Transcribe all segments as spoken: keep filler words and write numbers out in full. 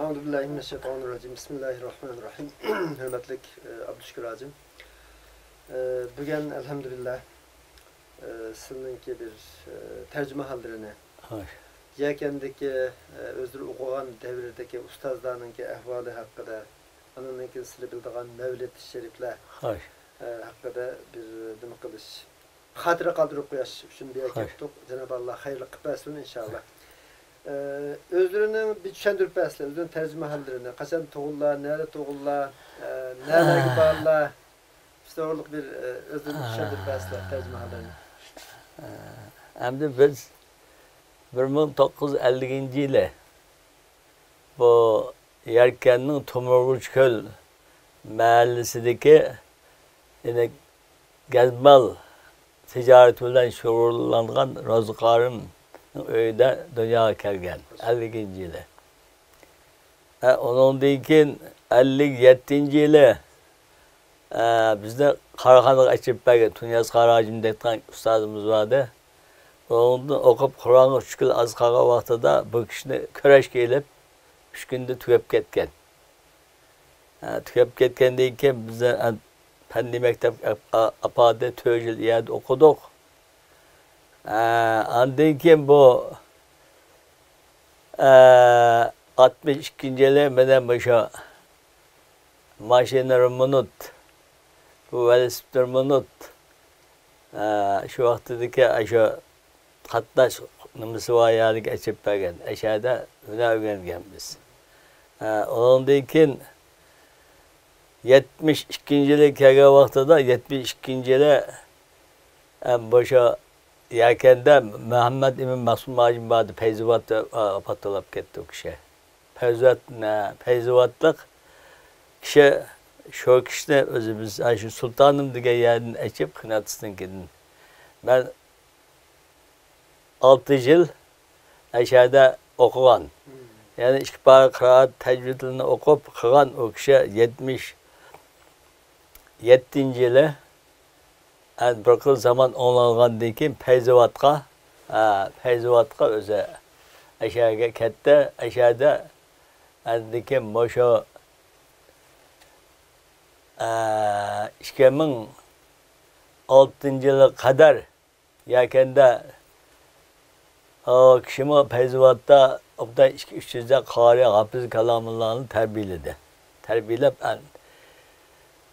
أعوذ بالله من الشيطان الرجيم. بسم الله الرحمن الرحيم. ھۆرمەتلىك، ئە، ئابدۇشۈكۈر ھاجىم. ئە، بۈگۈن، ئەلھەمدۇلىللا، ئە، سىلىنىڭكى بىر، ئە، تەرجىمىھاللىرىنى، ھاي. يەكەندىكى، ئە، ئۆزلىرى ئوقۇغان دەۋردىكى ئۇستازلارنىڭكى ئەھۋالى ھەققىدە، ئانىڭدىن كېيىن سىلى بىلىدىغان مەۋلىد شېرىپلەر، ھاي. ئە، ھەققىدە بىر نېمە قىلىش، خاتىرە قالدۇرۇپ قويۇش ئۈچۈن بۇ يەرگە كەپتۇق. جانابى ئاللا خەيرلىك قىلىپ بەرسۇن، ئىنشاللا. ئە، ئۆزلىرىنىڭ بىر چۈشەندۈرۈپ بەرسىلە، ئۆزلىرىنىڭ تەرجىمىھاللىرىنى، قەچەن تۇغۇللا، نەدە تۇغۇللا، ئە، نەلەرگە بارلا، شۇ توغرىلىق بىر، ئە، ئۆزلىرىنى چۈشەندۈرۈپ بەرسىلە، تەرجىمىھاللىرىنى. ئەمدى بىز بىر مىڭ توققۇز يۈز ئەللىكىنچى يىلى بۇ يەكەندىن تۇمۇرغۇچ كۆل مەھەللىسىدىكى يەنە گەزمال تىجارىتى بىلەن شۇغۇللانغان روزى قارىمنىڭ ئۆيىدە دۇنياغا كەلگەن، ئەللىكىنچى يىلى. ئە، ئۇنىڭدىن كېيىن ئەللىك يەتتىنچى يىلى، ئە، بىزنى قاراخانىغا ئەكىرىپ بەرگەن تۇنىياز قارى ھاجىم دەيدىغان ئۇستازىمىز بار ئىدى. ئۇنىڭدىن ئوقۇپ، قۇرئانغا ئۈچ كۈن ئاز قالغان ۋاقتىدا بۇ كىشىنى كۆرۈشكە ئېلىپ، ئۈچ كۈندە تۈگەپ كەتكەن. ئە، تۈگەپ كەتكەندىن كېيىن بىزنى، ئە، پەننىي مەكتەپكە ئاپ-، ئا-، ئاپاردى، تۆت يىل ئۇ يەردە ئوقۇدۇق. ئە، ئاندىن كېيىن بۇ، ئە، ئاتمىش ئىككىنچى يىلى مانا مۇشۇ ماشىنا رېمونت، بۇ ۋېلىسىپىت رېمونت، ئە، شۇ ۋاقتىدىكى ئاشۇ قاتناش نېمىسى بار يەرگە ئېچىپ بەرگەن. ئەشەدە ھۈنەر ئۆگەنگەنمىز. ئە، ئۇنىڭدىن كېيىن يەتمىش ئىككىنچى يىلى كەلگەن ۋاقتىدا، يەتمىش ئىككىنچى يىلى، ئە، بۇ شۇ يەكەندە مۇھەممەد ئىمىن مەخسۇم ھاجىم بار ئىدى، پەيزىۋاتتا، ئا، ۋاپات بولۇپ كەتتى ئۇ كىشى. پەيزىۋات، نە، پەيزىۋاتلىق كىشى، شۇ كىشىنى ئۆزىمىز، ئاشۇ سۇلتانىم دېگەن يەردىن ئېچىپ، قىناتىسنىڭكىدىن. مەن ئالتە يىل ئەشەدە ئوقۇغان. يەنى ئىككى پارە قىرائەت تەجۋىدلىرىنى ئوقۇپ قىلغان ئۇ كىشى يەتمىش يەتتىنچى يىلى، ئەن بىر خىل زامان ئوڭلانغاندىن كېيىن پەيزىۋاتقا، ئە، پەيزىۋاتقا ئۆزى ئەشەگە كەتتى. ئەشەدە ئەندىن كېيىن مۇشۇ، ئە، ئىككى مىڭ ئالتىنچى يىلغا قەدەر يەكەندە، ئۇ كىشىمۇ پەيزىۋاتتا ئوبدان ئىككى، ئۈچ يۈزدەك قارىي، ھاپىز كالامۇللانى تەربىيەلىدى. تەربىيەلەپ، ئەن-،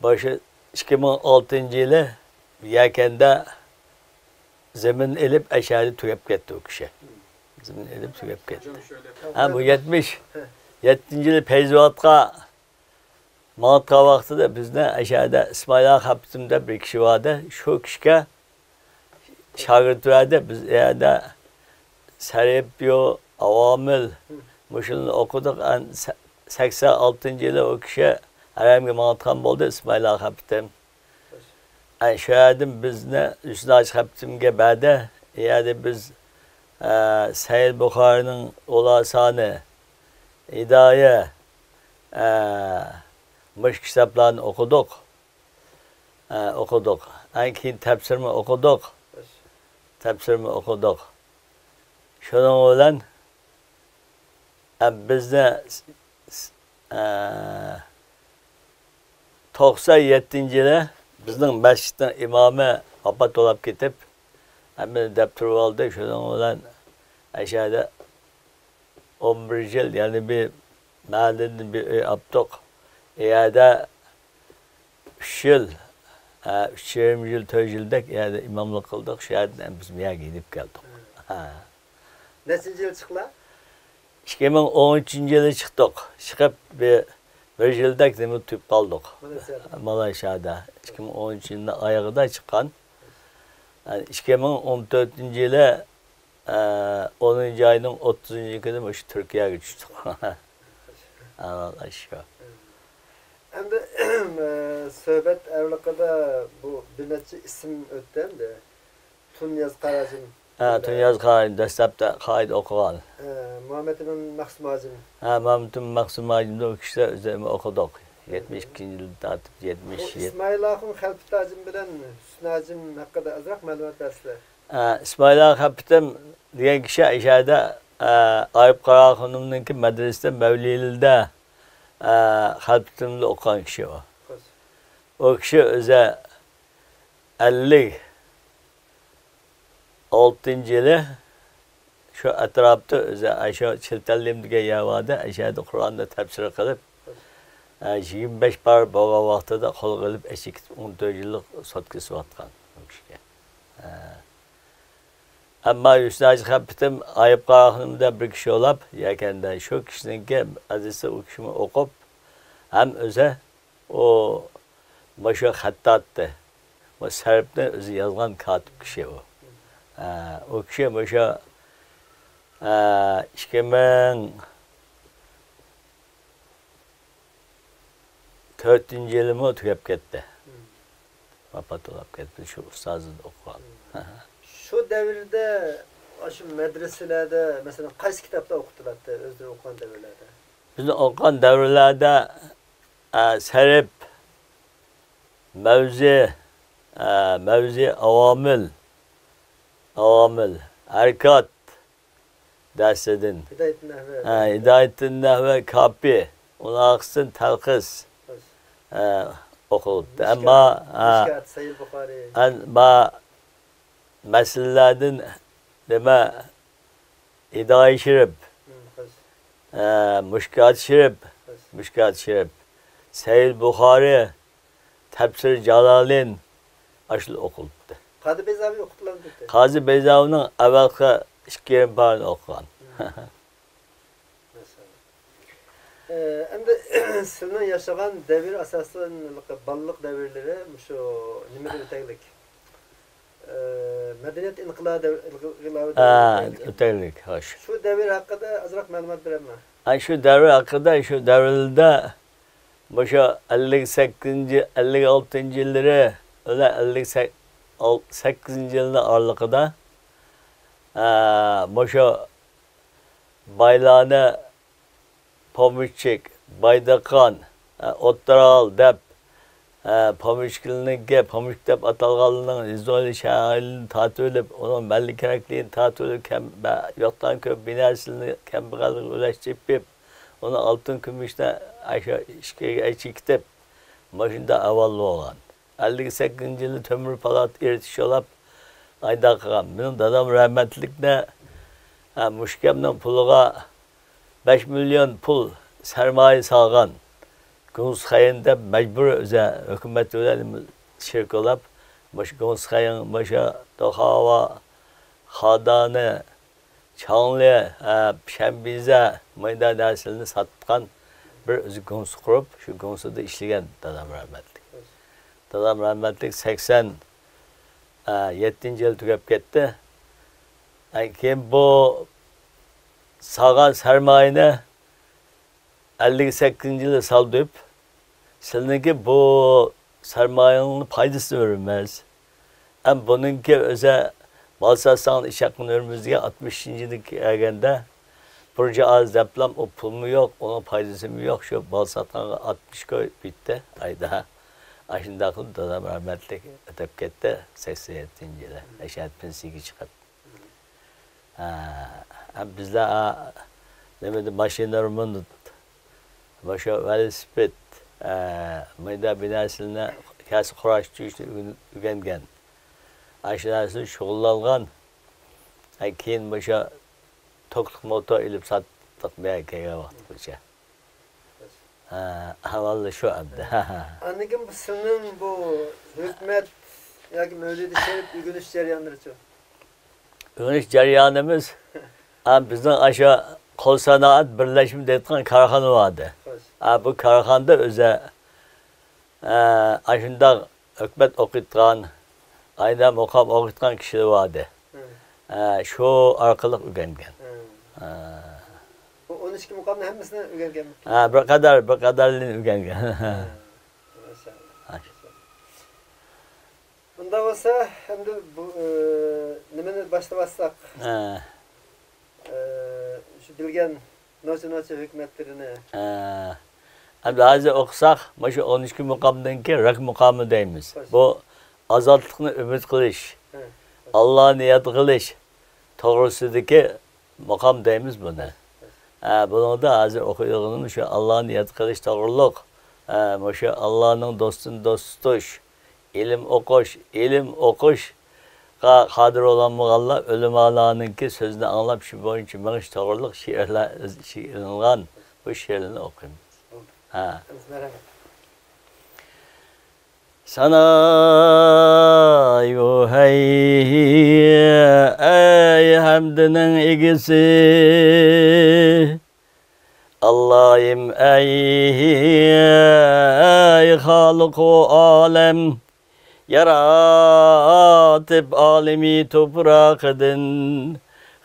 باشى ئىككى مىڭ ئالتىنچى يىلى يەكەندە زېمىن ئېلىپ، ئەشەدە تۈگەپ كەتتى ئۇ كىشى. زېمىن ئېلىپ تۈگەپ كەتتى. ھە، بۇ يەتمىش يەتتىنچى يىلى پەيزىۋاتقا ماڭىدىغان ۋاقتىدا بىزنى ئەشەدە ئىسمائىل ئاخۇن ئەپەندىم دەپ بىر كىشى بار ئىدى. شۇ كىشىگە شاگىرت بەردى. بىز ئۇ يەردە سەرىپيۇ، ئاۋامىل، مۇشۇلارنى ئوقۇدۇق. ئەن-، سە-، سەكسەن ئالتىنچى يىلى ئۇ كىشى ھەرەمگە ماڭىدىغان بولدى، ئىسمائىل ئاخۇن ئەپەندىم. ئەي، شۇ يەردىن بىزنى ھۈسنى ھاجى خەپتىمگە بەردى. ئۇ يەردە بىز، ئە، سەيىد بۇخارىنىڭ ئۇلاسانى، ھىدايە، ئە، مۇشۇ كىتابلارنى ئوقۇدۇق. ئە، ئوقۇدۇق. ئەڭ كېيىن تەپسىرمۇ ئوقۇدۇق. تەپسىرمۇ ئوقۇدۇق. شۇنىڭ بىلەن، ئە، بىزنى س-، س-، ئە، توقسان يەتتىنچى يىلى بىزنىڭ مەسچىتنىڭ ئىمامى ۋاپات بولۇپ كېتىپ، ھەممىنى دەپ تۇرۇۋالدى. شۇنىڭ بىلەن ئەشەدە ئون بىر يىل، يەنى بىر مەھەللىدىن بىر ئۆي ئاپتۇق. ئۇ يەردە ئۈچ يىل، ھە، ئۈچ يېرىم يىل، تۆت يىلدەك ئۇ يەردە ئىماملىق قىلدۇق. شۇ يەردىن بىز بۇ يەرگە يېنىپ كەلدۇق. ھە. نەچچىنچى يىل چىقلا؟ ئىككى مىڭ ئون ئۈچىنچى يىلى چىقتۇق. چىقىپ بىر، بىر يىلدەك نېمە تۇرۇپ قالدۇق. مالايسىيادا. مالايسىيادا. ئىككى مىڭ ئون ئۈچىنچى يىلنىڭ ئايىغىدا چىققان. ئىككى مىڭ ئون تۆتىنچى يىلى، ئە، ئونىنچى ئاينىڭ ئوتتۇزىنچى كۈنى مۇشۇ تۈركىيەگە چۈشتۇق. ئەمدى، سۆھبەت ئارىلىقىدا بۇ بىر نەچچە ئىسىم ئۆتتى ئەمدى. تۇنىياز قارى ھاجىم. ھە، تۇنىياز قارى دەسلەپتە قائىدە ئوقۇغان. ھە، مۇھەممەتئىمىن مەخسۇم ھاجىم. ھە، مۇھەممەتئىمىن مەخسۇم ھاجىمدا ئۇ كىشىلەر ئۆزى ئوقۇدۇق. يەتمىش ئىككىنچى يىلدىن تارتىپ يەتمىش يەتتە. ئىسمائىل ئاخۇن خەلپىت ھاجىم بىلەن ھۈسنى ھاجىم ھەققىدە ئازراق مەلۇمات بەرسىلە. ئە، ئىسمائىل ئاخۇن خەلپىتىم دېگەن كىشى ئەشەدە ئە، ئايۇپ قاراخانىمنىڭكى مەدرىسىدە مەۋلىيلىدە، ئە، خەلپىتىمدە ئوقۇغان كىشى ئۇ. ئۇ كىشى ئۆزى ئەللىك ئالتىنچى يىلى شۇ ئەتراپتا ئۆزى، ئاشۇ چىلتەللىم دېگەن يەر بار ئىدى، ئاشۇ يەردە قۇرئاننى تەپسىر قىلىپ، ئە، يىگىرمە بەش بار بولغان ۋاقتىدا قولغا ئېلىپ ئەچىكىپ ئون تۆت يىللىق سوت كېسىۋاتقان ئۇ كىشىگە. ئە. ئەمما ھۈسنى ھاجى خەلپىتىم ئايۇپ قاراخانىمدا بىر كىشى ئولاپ يەكەندە، شۇ كىشىنىڭكى مەدرىسىدە ئۇ كىشىمۇ ئوقۇپ، ھەم ئۆزى ئۇ مۇشۇ خەتتاتتى. بۇ سەرپنى ئۆزى يازغان كاتىپ كىشى ئۇ. ئە، ئۇ كىشى مۇشۇ، ئە، ئىككى مىڭ تۆتىنچى يىلىمۇ تۈگەپ كەتتى. ۋاپات بولۇپ كەتتى، شۇ ئۇستازىدا ئوقۇغان. شۇ دەۋردە ئاشۇ مەدرىسىلەردە، مەسىلەن، قايسى كىتابلار ئوقۇتۇلاتتى ئۆزلىرى ئوقۇغان دەۋرلەردە؟ بىزنىڭ ئوقۇغان دەۋرلەردە، ئە، سەرپ، مەۋزى، ئە، مەۋزى، ئاۋامىل، ئاۋامىل، ھەرىكات، دەرسىدىن. ھىدايەتۇن نەھۋى. ھە، ھىدايەتۇن نەھۋى، كاپى، ئۇنىڭ ئارقىسىدىن تەلخىس، ھە، ئوقۇلۇپتۇ. ئەمما، ھە، مىشكات، سەھىھ بۇخارى. ئەمما مەسىلىلەردىن نېمە، ھىدايە شېرىپ، ھە، مىشكات شېرىپ، مىشكات شېرىپ، سەھىھ بۇخارى، تەپسىر جالالىن ئاشۇلا ئوقۇلۇپتۇ. قازى بەيزاۋى ئوقۇتۇلامدۇ؟ قازى بەيزاۋىنىڭ ئەۋۋەلقى ئىككى يېرىم بارىنى ئوقۇغان. ماشائاللا. ئە، ئەمدى سىلىنىڭ ياشىغان دەۋر ئاساسەن بالىلىق دەۋرلىرى مۇشۇ نېمىدە ئۆتەيلىك؟ ئە، مەدەنىيەت ئىنقىلابى دەۋ-، ئىنقىلابى ھە، دەۋرىدە ئۆتەيلىك. ئۆتەيلىك، خوش. شۇ دەۋر ھەققىدە ئازراق مەلۇمات بېرەمما؟ ئە، شۇ دەۋر ھەققىدە، شۇ دەۋردە مۇشۇ ئەللىك سەككىزىنچى، ئەللىك ئالتىنچى يىللىرى، ئەللىك سەك-، ئال-، سەككىزىنچى يىلنىڭ ئارىلىقىدا، ئە، مۇشۇ بايلارنى پومېشچىك، بايدىقان، ئە، ئوتتۇرا ھال دەپ، ئە، پومېشچىكلىرىنىڭكى، پومېشچىك دەپ ئاتالغانلىرىنىڭ يېزا ئائىلە، شەھەر ئائىلىنى تارتىۋېلىپ، ئۇنىڭ مەللە كېرەكلىكىنى تارتىۋېلىپ، كەم-، بە-، يوقتان كۆپ بىنەسىنى كەمبەغەلگە ئۈلەشتۈرۈپ، ئۇنى ئالتۇن كۈمۈشنى ئاشۇ ئىچكىرىگە ئەچىكىتىپ، مۇشۇنداق ئەھۋال بولغان. ئەللىك سەككىزىنچى يىلى تۆمۈر پالات ئېرىتىش يولاپ ئايدا قىلغان. مېنىڭ دادام رەھمەتلىكنى، ھە، مۇشۇ ئۇكامنىڭ پۇلىغا بەش مىليون پۇل سەرمايە سالغان گۇڭسىخەين دەپ مەجبۇرىي ئۆزى ھۆكۈمەت بىلەن شېرىك بولاپ، مۇشۇ گۇڭسىخەين، مۇشۇ دوخاۋا، خادانى، چاڭلى، ھە، شەنبىزە، مۇنداق نەرسىلەرنى ساتقان بىر ئۆزى گۇڭسى قۇرۇپ، شۇ گۇڭسىدا ئىشلىگەن دادام رەھمەتلىك. دادام رەھمەتلىك سەكسەن يەتتىنچى يىلى تۈگەپ كەتتى. كېيىن بۇ سالغان سەرمايىنى ئەللىك سەككىزىنچى يىلى سالدۇرۇپ، سىلىنىڭكى بۇ سەرمايىڭنىڭ پايدىسىنى بېرىمىز. ئەم بۇنىڭكى ئۆزى مال ساتساڭ ئىش ھەققىنى بېرىمىز دېگەن ئاتمىشىنچى يىلى كەلگەندە، بۇرجى ئاز دەپلام ئۇ پۇلمۇ يوق، ئۇنىڭ پايدىسىمۇ يوق، شۇ مال ساتقانغا ئاتمىش كوي بىتتى ئايدا. ئاشۇنداق قىلىپ دادام رەھمەتلىك ئۆتۈپ كەتتى، سەكسەن يەتتىنچى يىلى، ئەشەدە پېنسىيىگە چىقىپ. ھە، ھەم بىزلەر، ھە، نېمىدە، ماشىنا رېمونت، مۇشۇ ۋېلىسىپىت، ھە، مۇنداق بىر نەرسىلەرنى كەسىپ قۇراشتۇرۇشنى ئۆگەن-، ئۆگەنگەن. ئاشۇ نەرسىدە شۇغۇللانغان. ھە، كېيىن مۇشۇ توكلۇق موتور ئېلىپ ساتتۇق، بۇ يەرگە كەلگەن ۋاقىتقىچە. ھە، ئەھۋالى شۇ ئەمدى. ئاندىن كېيىن بۇ سىلىنىڭ بۇ ھۆكۈمەت ياكى مەۋلىدى شېرىپ ئۆگىنىش جەريانلىرىچۇ؟ ئۆگىنىش جەريانىمىز، ھە، بىزنىڭ ئاشۇ قول سانائەت بىرلەشمە دەيدىغان كارخانا بار ئىدى. خوش. ھە، بۇ كارخانىدا ئۆزى، ھە، ئاشۇنداق ھۆكۈمەت ئوقۇتقان، ئايدا مۇقام ئوقۇتقان كىشىلەر بار ئىدى. ھە. ھە، شۇ ئارقىلىق ئۆگەنگەن. ھە. ھە. بۇ ئون ئىككى مۇقامنى ھەممىسىنى ئۆگەنگەنمۇ؟ ھە، بىر قەدەر، بىر قەدەرلىرىنى ئۆگەنگەن. ھە. ماشائاللا. ھە. ئۇنداق بولسا، ئەمدى بۇ، ئى، نېمىنى باشلىۋاتساق؟ ھە. ئى، شۇ بىلگەن نوچى، نوچى ھۆكۈمەتلىرىنى. ھە. ئەمدى ھازىر ئوقۇساق، مانا شۇ ئون ئىككى مۇقامدىن كېيىن رەك مۇقامى دەيمىز. خوش. بۇ ئازادلىقنى ئۈمىد قىلىش، ھە. ئاللانى ياد قىلىش توغرىسىدىكى مۇقام دەيمىز بۇنى. ھە، بۇنىڭدا ھازىر ئوقۇيدىغىنىمىز شۇ ئاللانى ياد قىلىش توغرۇلۇق. ھە، مۇشۇ ئاللانىڭ دوستىنى دوست تۇتۇش، ئىلىم ئوقۇش، ئىلىم ئوقۇشقا قادىر بولالمىغانلار ئۆلىمالارنىڭكى سۆزىنى ئاڭلاپ، شۇ بويىچە مېڭىش توغرۇلۇق شېئىرلار ئىز-، شېئىرلىنغان بۇ شېئىرلارنى ئوقۇيمىز. ھە. سانايۇ ھەي، ئەي ھەمدىنىڭ ئىگىسى. ئاللايىم ئەي، ئەي خالىقۇ ئالەم، ياراتىپ ئالىمى توپراقىدىن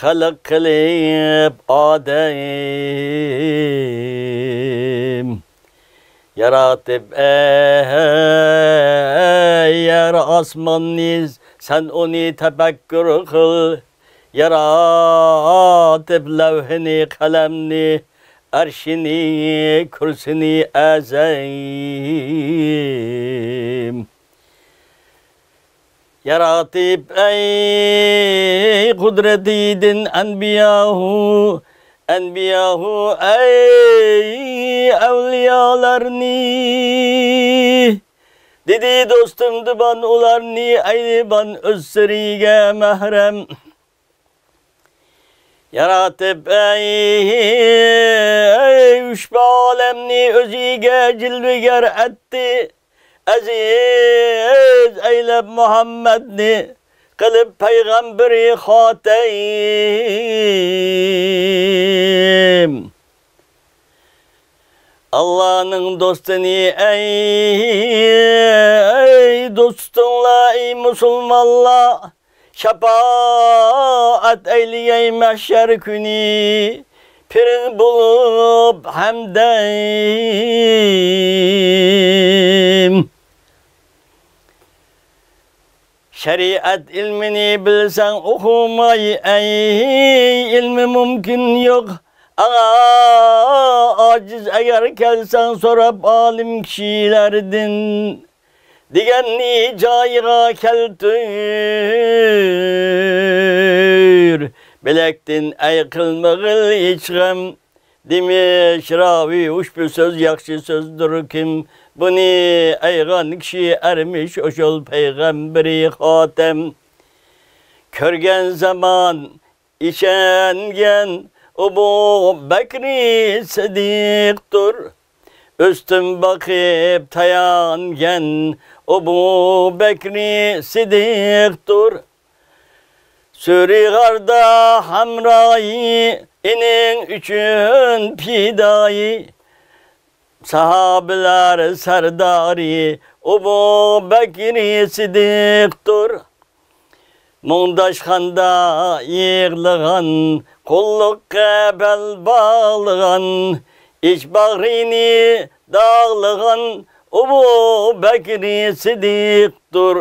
خەلق قىلىپ ئادەم. ياراتىپ ئەي يەر ئاسماننى، سەن ئۇنى تەپەككۇر قىل. ياراتىپ لەۋھىنى، قەلەمنى، ئەرشىنى، كۇرسىنى ئەزەم. ياراتىپ ئەي قۇدرىتىدىن ئەنبىياھۇ، ئەنبىياھۇ ئەي ئەۋلىيالارنى. دېدى دوستۇم دىبان ئۇلارنى ئەيلىبان ئۆز سىرىگە مەھرەم. ياراتىپ ئەي، ئەي ئۈچ ئالەمنى ئۆزىگە جىلۋىگەر ئەتتى. ئەزىز ئەيلەپ مۇھەممەدنى قىلىپ پەيغەمبىرى خاتەم. ئاللانىڭ دوستىنى ئەي، ئەي دوستۇڭلار ئەي مۇسۇلمانلار، شاپائەت ئەيلىگەي مەھشەر كۈنى پىرىز بولۇپ ھەمدەم. شەرىئەت ئىلمىنى بىلسەڭ ئوقۇماي ئەي، ئىلمى مۇمكىن يوق ئاڭا ئاجىز. ئەگەر كەلسەڭ سوراپ ئالىم كىشىلەردىن، دېگەننى جايىغا كەلتۈر. بىلەكتىن ئەي قىلمىغىل ھېچ غەم. دېمىش راۋى ئۇشبۇ سۆز ياخشى سۆزدۇر كىم؟ بۇنى ئەيغان كىشى ئەرمىش ئوشۇل پەيغەمبىرى خاتەم. كۆرگەن زامان ئىشەنگەن ئۇبۇ بەكرى سىدىقتۇر. ئۆستۈم باقىپ تايانگەن ئۇبۇ بەكرى سىدىقتۇر. سۈرى غاردا ھەمراھى، ئېنىڭ ئۈچۈن پىدايى. ساھابىلەر سەردارى ئۇبۇ بەكرى سىدىقتۇر. مۇڭداشخاندا يىغلىغان، قۇللۇققا بەل باغلىغان، ئىچ باغرىنى داغلىغان ئۇبۇ بەكرى سىدىقتۇر.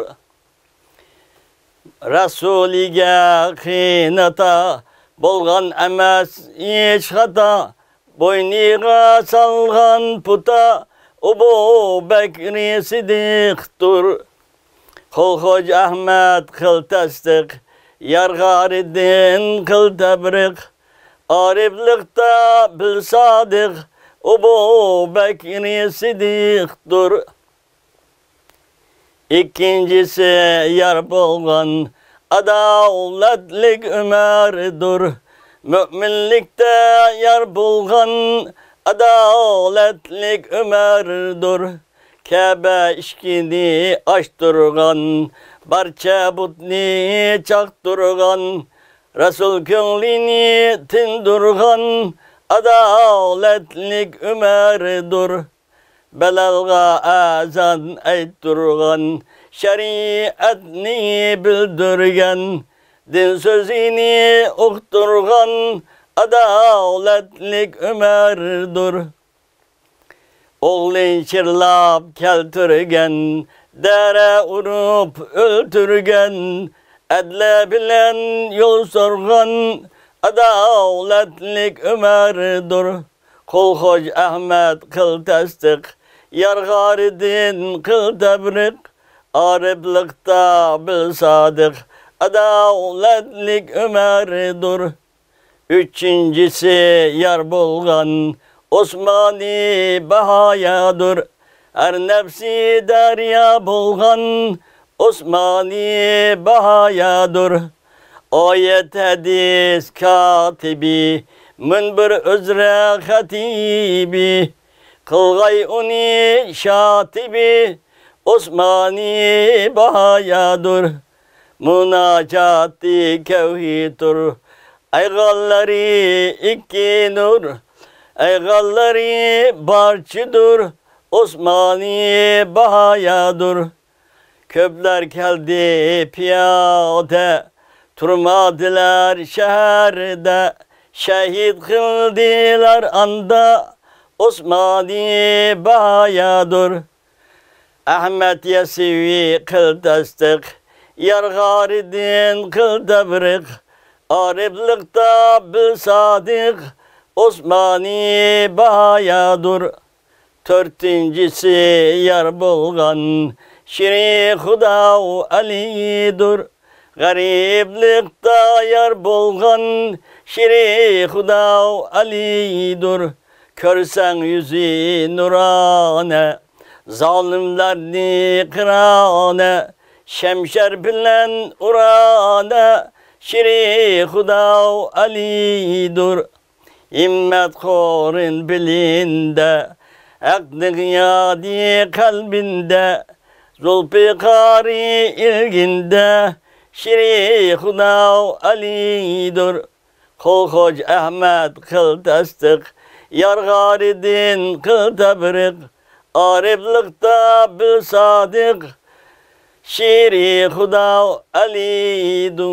رەسۇلىگە قىيناتا بولغان ئەمەس ھېچ خاتا، بوينىغا سالغان پۇتا ئۇبۇ بەكرى سىدىقتۇر. قۇل خوجا ئەھمەد قىل تەستىق، يار غارىدىن قىل تەبرىق، ئارىپلىقتا بىل سادىق ئۇبۇ بەكرى سىدىقتۇر. ئىككىنچىسى يار بولغان ئادالەتلىك ئۆمەردۇر. مۆمىنلىكتە يار بولغان ئادالەتلىك ئۆمەردۇر. كەبە ئىشىكىنى ئاچتۇرغان، بارچە بۇتنى چاقتۇرغان، رەسۇل كۆڭلىنى تىندۇرغان ئادالەتلىك ئۆمەردۇر. بىلالغا ئەزان ئېيتتۇرغان، شەرىئەتنى بىلدۈرگەن، دىن سۆزىنى ئۇقتۇرغان ئادالەتلىك ئۆمەردۇر. ئوغلىنى چىرلاپ كەلتۈرگەن، دەرە ئۇرۇپ ئۆلتۈرگەن، ئەدلە بىلەن يول سورىغان ئادالەتلىك ئۆمەردۇر. قۇل خوجا ئەھمەد قىل تەستىق، يار غارىدىن قىل تەبرىق، ئارىپلىقتا بىل سادىق، ئادالەتلىك ئۆمەردۇر. ئۈچىنچىسى يار بولغان ئوسمانى باھايادۇر. ھەر نەپسى دەريا بولغان ئوسمانى باھايادۇر. ئايەت ھەدىس كاتىبى، مۇنبىر ئۆزرە خەتىبى، قىلغاي ئۇنى شاتىبى، ئوسمانى باھايادۇر. مۇناجاتى كەۋھىدتۇر، ئەيغانلىرى ئىككى نۇر، ئەيغانلىرى بارچىدۇر، ئوسمانى باھايادۇر. كۆپلەر كەلدى پىيادە، تۇرمادىلار شەھەردە، شەھىد قىلدىلار ئاندا، ئوسمانى باھايادۇر. ئەھمەد يەسىۋى قىل تەستىق، يار غارىدىن قىل تەبرىق، ئارىپلىقتا بىل سادىق، ئوسمانى باھايادۇر. تۆتىنچىسى يار بولغان شېرى خۇداۋۇ ئەلىدۇر. غەرىبلىقتا يار بولغان شېرى خۇداۋۇ ئەلىدۇر. كۆرسەڭ يۈزى نۇرانە، زالىملارنى قىرانە، شەمشەر بىلەن ئۇرانە، شېرى خۇداۋۇ ئەلىدۇر. ھىممەت قورۇن بېلىندە، ھەقنىڭ يادى قەلبىندە، زۇلپىقارى ئىلگىندە، شېرى خۇداۋۇ ئەلىدۇر. قول خوجا ئەھمەد قىل تەستىق، يار غارىدىن قىل تەبرىق، ئارىپلىقتا بىل سادىق، شېرى خۇداۋۇ ئەلىدۇر.